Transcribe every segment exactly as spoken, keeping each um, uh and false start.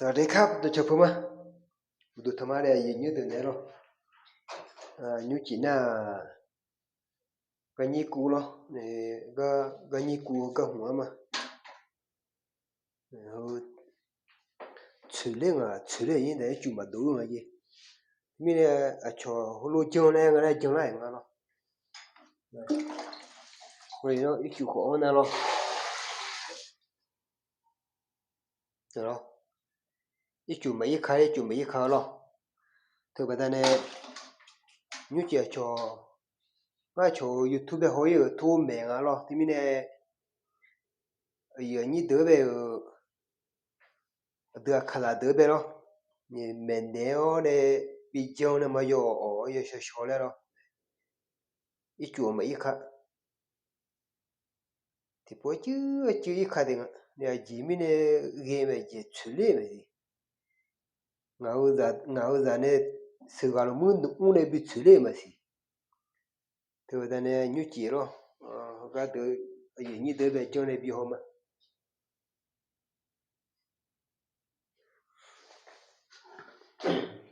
สวัสดีครับ dawqcawq peuq ma. Uqduq tanqma nae aqyuif aqnyir deuq naeq-aer lawr. Nymrcif nar-aq, garnyir kuv lawr, garnyir kuv-eu garhmq-anr ma. Tsoeqler ngaq tsoeqler-aq nyir daef ircuf maqdov-eu nga jeq. Mirnae aqcawq heulof janr laer nga laer janr lar-aer nga lawr. Ircuf khawf-anr nar lawr. Ircuf maqir ka, ircuf maqir ka-eu lawr. Teubaqda nae nymrcif aqcawq, ngar aqcawq-euq YouTube-aer haw-ir-euq tov maeq nga lawr. Teumirnae aqyuif aqnyir deuq-anr bae-euq aqdui aqkaqzaq deuq-anr bae lawr. Maeqnaeq-awr nae bijan nae ma yawawq awq-awr yawshaw shaw laer lawr. Ircuf-aq maqir ka. Tiqpov-aer cuiv-aer cuiv ir ka taef nga. Nae aqjeq mirnae ghae mae jeq tsoeqler-eu maqsiq. Ngaq-euq zaq nae sheuqghaq lmr nmr nae bi tsoeqler-eu maqsiq. Teubaqda nae nymrcif lawr, heugar deuq aqyuif aqnyir deuq-anr bae janr nae bi haw ma.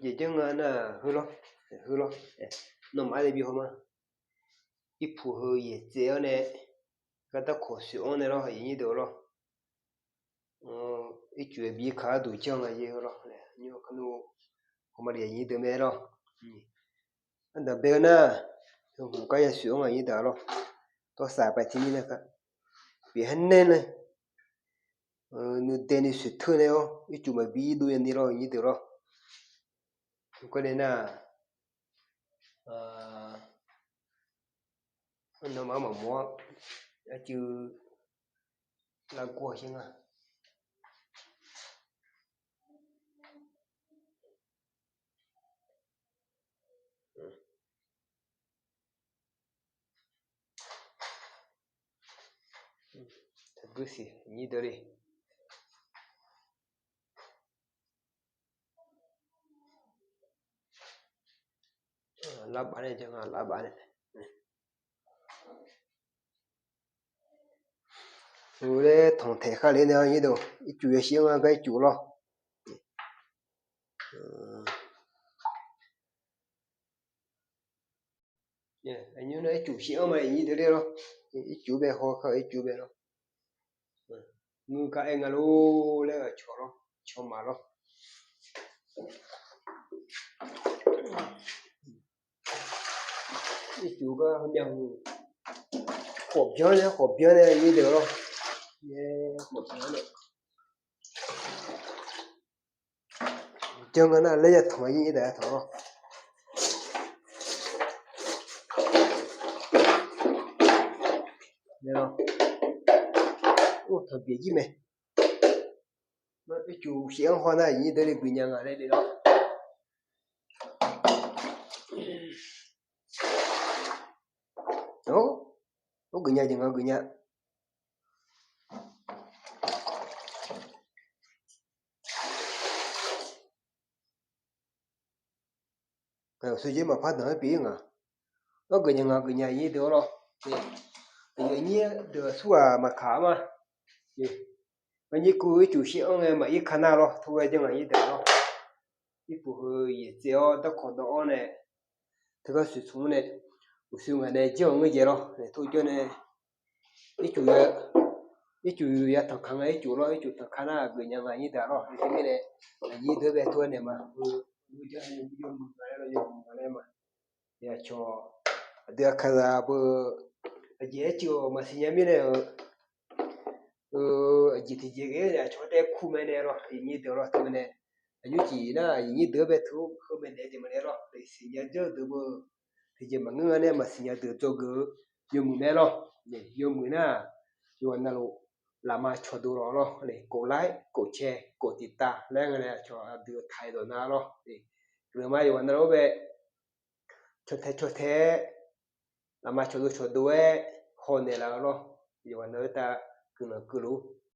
Jeq janr nga nar-aq heu lawr, heu lawr, nawmaf-anr nae bi haw ma. Irpuq heu yaeq tsaev-awr nae, gardarkawq soeq-anr nae lawr, aqyuif aqnyir deuq lawr. Ircuf-aer bi ka gharduq janr nga jeq heu lawr. Nymr kar nmr, hawmali aqyuif aqnyir deuq mae lawr. Ardanqbae-eu nar, hmq gar ya soeq-anr aqnyir deuq lawr. Dawrsaq paev tiq nyir nar ka, pyeuf har nae nae nuidae ni soeqteur nae-awr ircuf maqbi dov yani lawr, aqnyir deuq lawr. Heugar nae nar-aq, nawmaf-anr maqmawr-awr, arcuiv largor-a shir nga. Taqguir siq nyir deuq le. Lavbav nae janr nga, lavbav nae. Ur laer tanqtaeq khar le nae nyir deuq, ircuf yashir-anr gar ircuf lawr. Aqnymr nar ircuf shir-anr ma, nyir deuq le lawr. Ircuf bae haw kar ircuf bae lawr. Ngeur gar aer nga lor laer-eu cawq lawr, cawq maq lawr. Ircuf gar heumyav hmq khawf byanr nae, khawf byanr nae nyir deuq lawr. Khawf byanr nae janr nga nar laer ya tanq-a nyir deuq-a tanq lawr. Tanqbyaeq jir mae. Ircuf shif-anr haw nar nyir deuq le guiqnya nga laer le lawr. Or, guiqnya jeq nga guiqnya. Suqjeq maqpar danq-aer pyeuf-ir nga. Nawr guiqnya nga guiqnya nyir deuq-awr lawr. Aqyuif aqnyir deuq-aq surghaq maqkaq-a ma. Ngar nyir kuv ircuf shir-anr ngae maqir ka nar lawr, tov ghae janr nga nyir deuq lawr. Irpuq heu yaeq tsaev-awr darkawq dawv-awr nae, teugar shuif smq-anr nae, uqshoe ngaq nae janr-awq ngeur jaev lawr. Naeq tov janr nae, ircuf ya, ircuf ya tanqkaq nga ircuf lawr, ircuf tanqkaq nar geufnya nga nyir deuq lawr. Aqjeq mirnae, aqnyir deuq bae tov-aer naeq ma. Yawmuiq nga laer ma. Aqcawq aqdui aqkaqzaq beu, aqjeq aer ceuv-awq maqsiq nya mirnae-euq, aqjeq tiqjeq ghae-aer aqcawq taef kur mae nae lawr, aqnyir deuq lawr teumirnae. Aqnyir ciq nar aqnyir deuq bae tov-aer heu mae naeq-aer jeq maqnaeq lawr. Siqnya janr-eu deuq beu, tiqjeq maqngeur nga nae maqsiq nya deuq dzawgeuf-eu yawmuiq mae lawr. Yawmuiq nar, yawqghaq navluf lafma cawqdov lawq lawr. กดไลค์ กดแชร์ กดติดตาม laer nga nae aqcawq aqdui taq-aer dawq nar lawr. Guiqlanq ma yawqghaq navluf-anr bae cawtae cawtae-aer, lafma cawqdov cawqdov-aer hawnaeq laf-eu lawr. Yawqghaq navluf-aer tav guiqlanq keuvluf-ur.